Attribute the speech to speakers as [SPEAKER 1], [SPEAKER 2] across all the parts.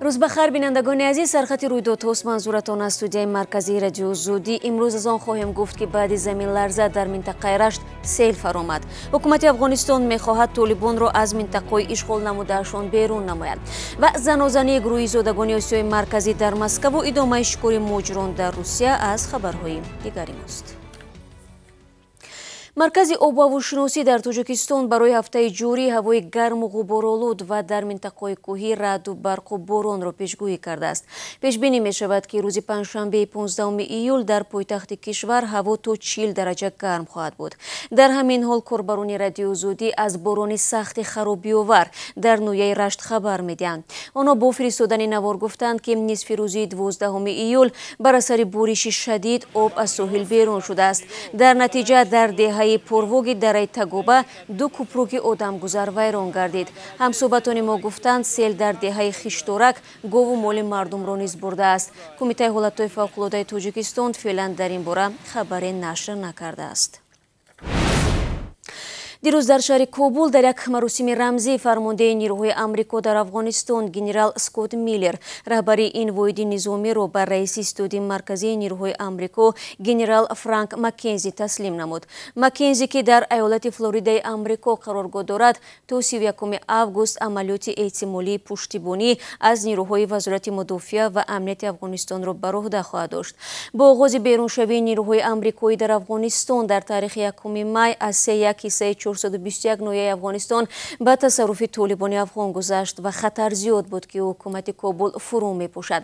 [SPEAKER 1] Рӯз ба хайр, бинандагони азиз. Сархати рӯйдодҳост манзуратон аз студияи марказии радио Озодӣ. Имрӯз аз он хоҳем гуфт, ки баъди заминларза дар минтақаи Рашт сел фаромад. Ҳукумати Афғонистон мехоҳад толибонро аз минтақаҳои ишғол намудаашон берун намояд. Ва занозании гурӯҳи зодагони Осиёи Марказӣ дар Москаву идомаи шикори муҳоҷирон дар Русия аз хабарҳои дигари мост. Маркази обуҳавошиносӣ дар Тоҷикистон барои ҳафтаи ҷорӣ ҳавои гарму ғуборолуд ва дар минтақаҳои кӯҳӣ раъду барқу боронро пешгӯӣ кардааст. Пешбинӣ мешавад, ки рӯзи панҷшанбеи 15 июл дар пойтахти кишвар ҳаво то 40 дараҷа гарм хоҳад буд. Дар ҳамин ҳол корбарони радиои Озодӣ аз борони сахти харобиовар дар ноҳияи Рашт хабар медиҳанд. Онҳо бо фиристодани навор гуфтанд, ки нисфи рӯзи 12 июл бар асари бориши шадид об аз соҳил берун шудааст. Дар натиҷа дар деҳа Пурвоги дараи Тагоба ду купруки одамгузар вайрон гардид. Ҳамсӯҳбатони мо гуфтанд, сел дар деҳаи Хишторак гову моли мардумро низ бурдааст. Кумитаи ҳолатҳои фавқулодаи Тоҷикистон феълан дар ин бора хабаре нашр накардааст. Дирӯз дар шаҳри Кобул дар як маросими рамзӣ фармондеҳи нирӯҳои Амрико дар Афғонистон генерал Скотт Миллер раҳбари ин воҳиди низомиро ба раиси студии марказии нирӯҳои Амрико генерал Франк Маккензи таслим намуд. Маккензи, ки дар айолати Флоридаи Амрико қароргоҳ дорад, то 31 август амалиёти эҳтимолии пуштибонӣ аз нирӯҳои Вазорати мудофиа ва амнияти Афғонистонро ба роҳ хоҳад дошт. Бо оғози беруншавии нирӯҳои амрикоӣ дар Афғонистон дар таърихи 1 май аз 31 ҳиссаи 421 ноҳияи Афғонистон ба тасарруфи толибони афғон гузашт ва хатар зиёд буд, ки ҳукумати Кобул фурӯ мепӯшад.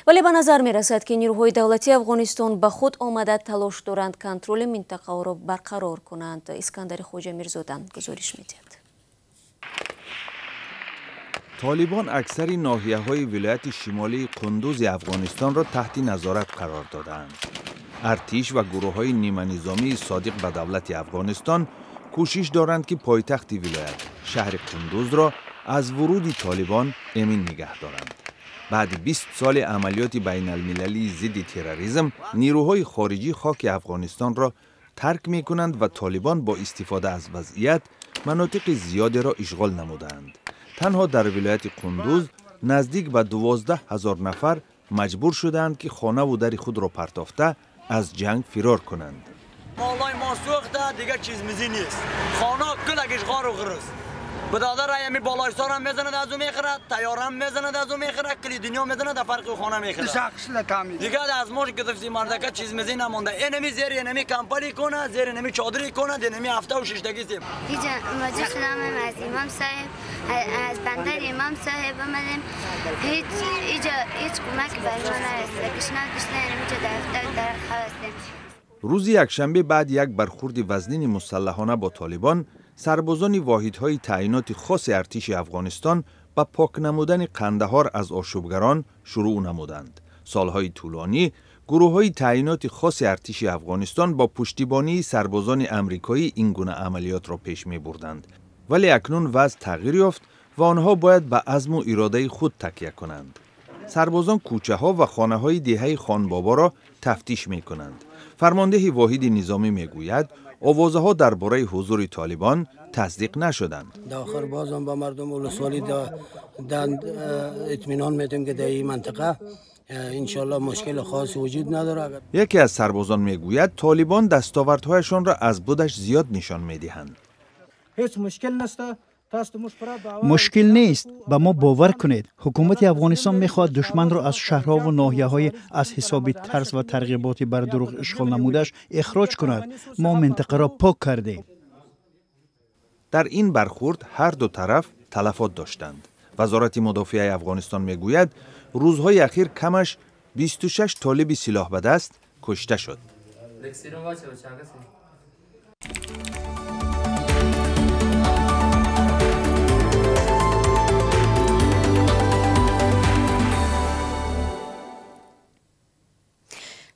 [SPEAKER 1] Вале ба назар мерасад, ки нирӯҳои давлатии Афғонистон ба худ омада талош доранд контроли минтақаҳоро барқарор кунанд. Искандари Хоҷамирзода гузориш медиҳад.
[SPEAKER 2] Толибон аксари ноҳияҳои вилояти шимолии Қундузи Афғонистонро таҳти назорат қарор додаанд. Артиш ва гурӯҳҳои ниманизомии содиқ ба давлати Афғонистон кӯшиш доранд, ки пойтахти вилоят шаҳри Қундузро аз вуруди толибон эмин нигаҳ доранд. Баъди 20 соли амалиёти байналмилалии зидди терроризм нирӯҳои хориҷӣ хоки Афғонистонро тарк мекунанд ва толибон бо истифода аз вазъият манотиқи зиёдеро ишғол намудаанд. Танҳо дар вилояти Қундуз наздик ба 12 ҳазор нафар маҷбур шудаанд, ки хонаву дари худро партофта аз ҷанг фирор кунанд.
[SPEAKER 3] Молای ما سوخته، دیگه چیز میزی نیست. خانه کلگش غار و غرز. بدادر همی بالای سارم میزند از او میخرد، تیارم میزند از او میخرد، کلی دنیا میزند در فرق خانه میخرد. دیگه از ما گرفتی مردکه چیز میزی نمونده. اینمی زیر اینمی کمپانی کنه، زیر اینمی چادری کنه، اینمی هفته و شش دگی سیم.
[SPEAKER 4] اینجا مواجه شدم از امام صاحب، از بندر امام صاحب آمدیم. هیچ کمک بر ما نرسیده. گشنه گشنه اینجا در هستیم.
[SPEAKER 2] Рӯзи якшанбе баъди як бархурди вазнини мусаллаҳона бо толибон сарбозони воҳидҳои таъиноти хоси артиши Афғонистон ба пок намудани Қандаҳор аз ошӯбгарон шурӯъ намуданд. Солҳои тӯлонӣ гурӯҳҳои таъиноти хоси артиши Афғонистон бо пуштибонии сарбозони амрикоӣ ин гуна амалиётро пеш мебурданд, вале акнун вазъ тағйир ёфт ва онҳо бояд ба азму иродаи худ такя кунанд. Сарбозон кӯчаҳо ва хонаҳои деҳаи Хонбоборо тафтиш мекунанд. Фармондеҳи воҳиди низомӣ мегӯяд, овозаҳо дар бораи ҳузури толибон тасдиқ нашуданд.
[SPEAKER 5] Дар охир бозам ба мардум улусволӣ итминон медиҳем, ки дар ин минтақа иншоалло мушкили хос вуҷуд надорад.
[SPEAKER 2] Яке аз сарбозон мегӯяд, толибон дастовардҳояшонро аз будаш зиёд нишон медиҳанд.
[SPEAKER 6] Ҳеҷ мушкил нест.
[SPEAKER 7] Мушкил нест, ба мо бовар кунед. Ҳукумати Афғонистон мехоҳад душманро аз шаҳрҳову ноҳияҳои аз ҳисоби тарс ва тарғиботи бар дурӯғ ишғол намудааш ихроҷ кунад. Мо минтақаро пок кардем.
[SPEAKER 2] Дар ин бархурд ҳар ду тараф талафот доштанд. Вазорати мудофиаи Афғонистон мегӯяд, рӯзҳои ахир камаш 26 толиби силоҳ ба даст кушта шуд.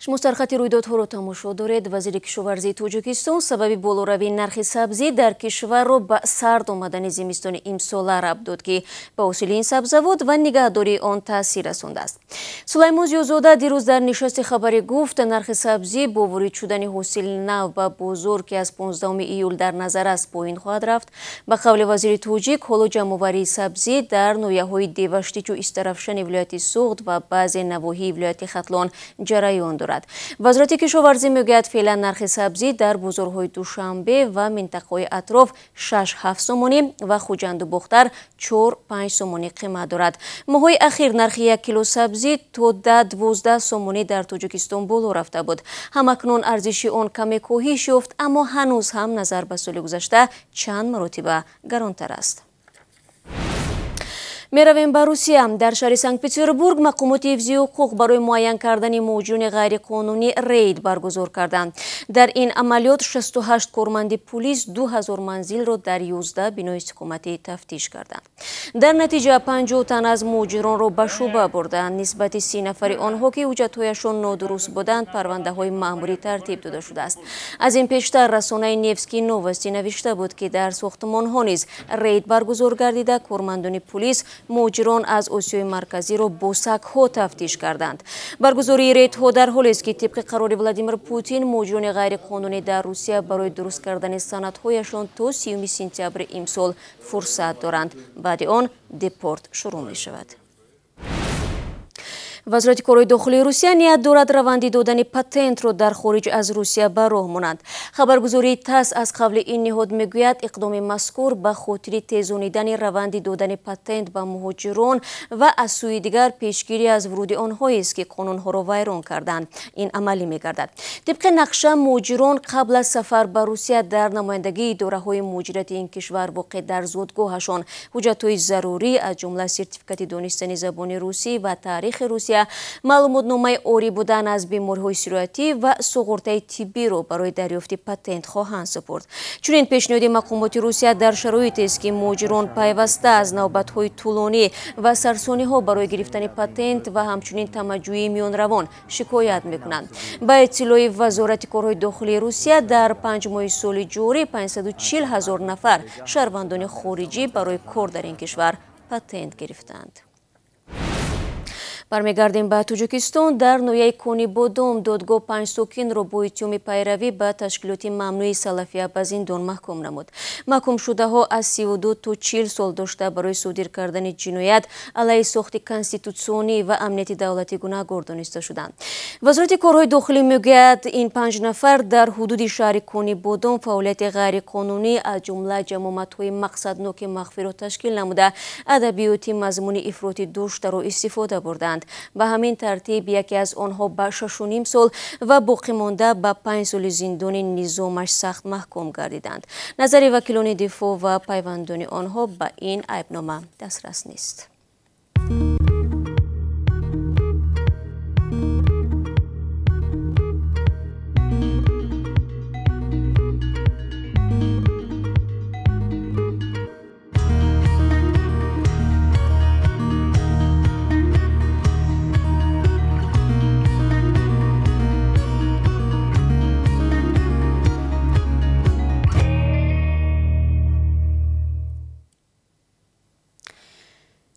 [SPEAKER 1] Шумо Шумо сархати рӯйдодҳоро тамошо доред. Вазири кишоварзии Тоҷикистон сабаби болоравии нархи сабзӣ дар кишварро ба сард омадани зимистони имсола рабт дод, ки ба ҳосили ин сабзавот ва нигаҳдории он таъсир расондааст. Сулаймон Зиёзода дирӯз дар нишасти хабарӣ гуфт, нархи сабзӣ бо ворид шудани ҳосили нав ба бозор, ки аз 15 июл дар назар аст, поин хоҳад рафт. Ба қавли вазири тоҷик, ҳоло ҷамъоварии сабзӣ дар ноҳияҳои Деваштичу Истарафшани вилояти Суғд ва баъзе навоҳии вилояти Хатлон ҷараён дорад. Вазорати кишоварзӣ мегӯяд, феълан нархи сабзӣ дар бозорҳои Душанбе ва минтақаҳои атроф 6-7 сомонӣ ва Хуҷанду Бохтар 4-5 сомонӣ қимат дорад. Моҳҳои ахир нархи 1 кило сабзӣ то 10-12 сомонӣ дар Тоҷикистон боло рафта буд. Ҳамакнун арзиши он каме коҳиш ёфт, аммо ҳанӯз ҳам назар ба соли гузашта чанд маротиба гаронтар аст. Меравем ба Русия. Дар шаҳри Санкт-Петербург мақомоти ҳифзи ҳуқуқ барои муайян кардани муҳоҷирони ғайриқонунӣ рейд баргузор карданд. Дар ин амалиёт 68 корманди пулис 2000 манзилро дар 11 бинои истиқоматӣ тафтиш карданд. Дар натиҷа 50 тан аз муҳоҷиронро ба шӯъба бурданд. Нисбати 30 нафари онҳо, ки ҳуҷҷатҳояшон нодуруст буданд, парвандаҳои маъмурӣ тартиб дода шудааст. Аз ин пештар расонаи Невские новости навишта буд, ки дар сохтмонҳо низ рейд баргузор гардида, кормандони пулис муҳоҷирон аз Осиёи Марказиро бо сагҳо тафтиш карданд. Баргузории рейдҳо дар ҳолест, ки тибқи қарори Владимир Путин муҳоҷирони ғайриқонунӣ дар Русия барои дуруст кардани санадҳояшон то 30 сентябри имсол фурсат доранд. Баъди он депорт шурӯъ мешавад. Вазорати корҳои дохилии Русия ният дорад раванди додани патентро дар хориҷ аз Русия ба роҳ монанд. Хабаргузории ТАСС аз қавли ин ниҳод мегӯяд, иқдоми мазкур ба хотири тезонидани раванди додани патент ба муҳоҷирон ва аз сӯи дигар пешгирӣ аз вуруди онҳоест, ки қонунҳоро вайрон карданд, ин амалӣ мегардад. Тибқи нақша, муҳоҷирон қабл аз сафар ба Русия дар намояндагии идораҳои муҳоҷирати ин кишвар воқеъ дар зодгоҳашон ҳуҷҷатҳои зарурӣ, аз ҷумла сертификати донистани забони русӣ ва таърихи Русия, маълумотномаи орӣ будан аз бемориҳои сироятӣ ва суғуртаи тиббиро барои дарёфти патент хоҳанд супурд. Чунин пешниҳоди мақомоти Русия дар шароитест, ки муҳоҷирон пайваста аз навбатҳои тӯлонӣ ва сарсониҳо барои гирифтани патент ва ҳамчунин тамаҷҷӯии миёнравон шикоят мекунанд. Ба иттилои Вазорати корҳои дохилии Русия, дар 5 моҳи соли ҷорӣ 540 ҳазор нафар шаҳрвандони хориҷӣ барои кор дар ин кишвар патент гирифтанд. Бармегардем ба Тоҷикистон. Дар ноҳияи Конибодом додгоҳ 5 сокинро бо иттиҳоми пайравӣ ба ташкилоти мамнӯи салафия ба зиндон маҳкум намуд. Маҳкумшудаҳо аз 32 то 40 сол дошта, барои содир кардани ҷиноят алайҳи сохти конститутсионӣ ва амнияти давлатӣ гунаҳгор дониста шуданд. Вазорати корҳои дохилӣ мегӯяд, ин 5 нафар дар ҳудуди шаҳри Конибодом фаъолияти ғайриқонунӣ, аз ҷумла ҷамоматҳои мақсадноки махфиро ташкил намуда, адабиёти мазмуни ифротӣ доштаро истифода бурданд. Ба ҳамин тартиб яке аз онҳо ба 6,5 сол ва боқимонда ба 5 соли зиндони низомаш сахт маҳкум гардиданд. Назари вакилони дифоъ ва пайвандони онҳо ба ин айбнома дастрас нест.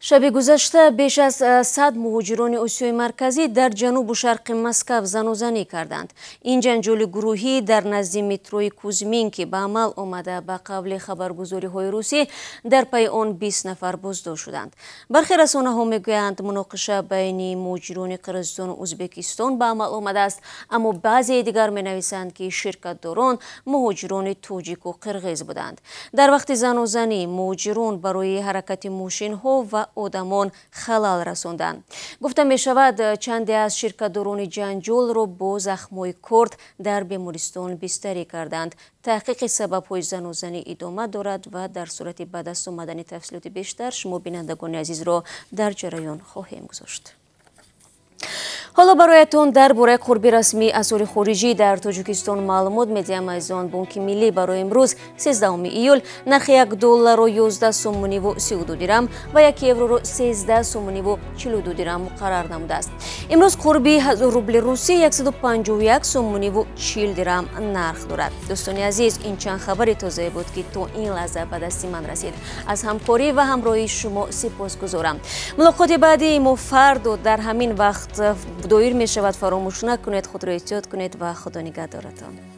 [SPEAKER 1] Шаби гузашта беш аз 100 муҳоҷирони Осиёи Марказӣ дар ҷанубу шарқи Москав занозанӣ карданд. Ин ҷанҷоли гурӯҳӣ дар назди метрои Кузминки ба амал омада, ба қавли хабаргузориҳои русӣ, дар пайи он 20 нафар боздошт шуданд. Бархе расонаҳо мегӯянд, муноқиша байни муҳоҷирони Қирғизистону Ӯзбекистон ба амал омадааст, аммо баъзеи дигар менависанд, ки ширкатдорон муҳоҷирони тоҷику қирғиз буданд. Дар вақти занозанӣ муҳоҷирон барои ҳаракати мошинҳо ва одамон халал расонданд. Гуфта мешавад, чанде аз ширкатдорони ҷанҷолро бо захмҳои корд дар бемористон бистарӣ карданд. Таҳқиқи сабабҳои занозанӣ идома дорад ва дар сурати ба даст омадани тафсилоти бештар шумо бинандагони азизро дар ҷараён хоҳем гузошт. Ҳоло бароятон дар бораи қурби расмии асъори хориҷӣ дар Тоҷикистон маълумот медиҳам. Азизон, Бонки Миллӣ барои имрӯз, 13 июл, нархи 1 долларро 11 сомониву 32 дирам ва 1 евроро 13 сомониву 42 дирам муқаррар намудааст. Имрӯз қурби 1000 рубли русӣ 151 сомониву 40 дирам нарх дорад. Дӯстони азиз, ин чанд хабари тозае буд, ки то ин лаҳза ба дасти ман расид. Аз ҳамкорӣ ва ҳамроҳии шумо сипосгузорам. Мулоқоти баъдии мо фардо дар ҳамин вақт доир мешавад. Фаромӯш накунед, худро эҳтиёт кунед ва Худо нигаҳдоратон.